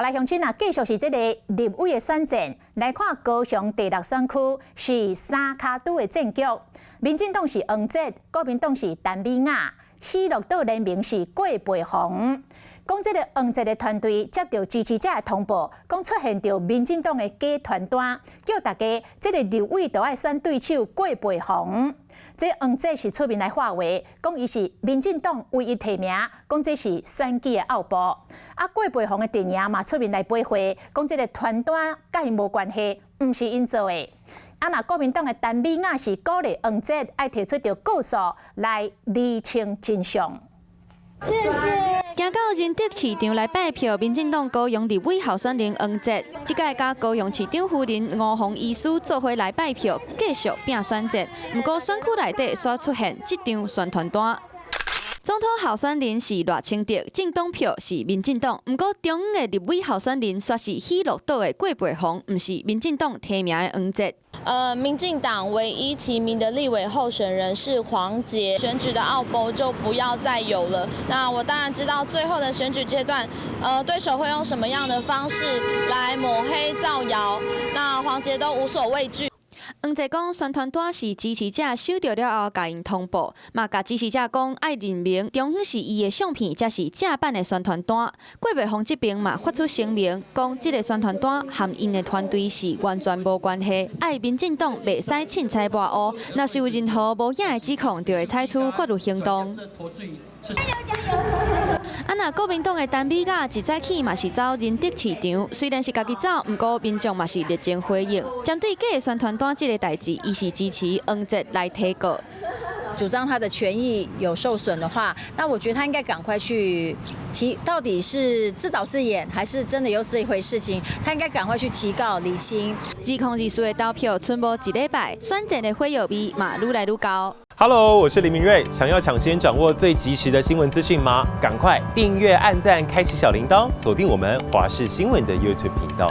來鄉親啊，繼續是這个立委的選戰，來看高雄第六選區是三跤拄的戰局，民進黨是黃捷，國民黨是陳美雅，喜樂島聯盟是郭培宏。講這个黃捷的團隊接到支持者的通報，講出現著民進黨的假傳單，叫大家這个立委著愛選對手郭培宏。這黃捷是出面來發話，講伊是民進黨唯一提名，講這是選舉的奧步。啊，郭培宏的陣營嘛出面來駁話，講這个傳單佮𪜶無關係，毋是𪜶做的。啊，若國民黨的陳美雅是鼓勵黃捷愛提出著告訴來釐清真相。謝謝。行到仁德市場來拜票，民進黨高雄立委候選人黃捷，這擺佮高雄市長夫人吳虹醫師做伙來拜票，繼續拼選戰。毋過選區內底煞出現這張宣傳單。總統候選人是賴清德，政黨票是民進黨。毋過中央的立委候選人煞是喜樂島的郭培宏，毋是民進黨提名的黃捷。民進黨唯一提名的立委候選人是黃捷，選舉的奧步就不要再有了。那我當然知道最後的選舉階段，對手會用什麼樣的方式來抹黑造謠，那黃捷都無所畏懼。黃捷講宣傳單是支持者收著了後，共𪜶通報，嘛共支持者講愛認明中央是伊的相片，才是正版的宣傳單。郭培宏這邊嘛發出聲明，講這个宣傳單和𪜶的團隊是完全無關係，愛民進黨袂使凊彩抹烏，若是有任何無影的指控，就會採取法律行動。啊，若國民黨的陳美雅一早起嘛是走仁德市場，雖然是家己走，毋過民眾嘛是熱情回應。針對假宣傳單這个代誌，伊是支持黃捷來提告。主張他的權益有受損的話，那我覺得他應該趕快去提，到底是自導自演，還是真的有這一回事情？他應該趕快去提告釐清。2024的投票賰無一禮拜，選戰的火藥味嘛愈來愈高。 Hello，我是林明瑞，想要搶先掌握最及時的新聞資訊嗎？趕快訂閱、按讚、開啟小鈴鐺，鎖定我們華視新聞的 YouTube 頻道。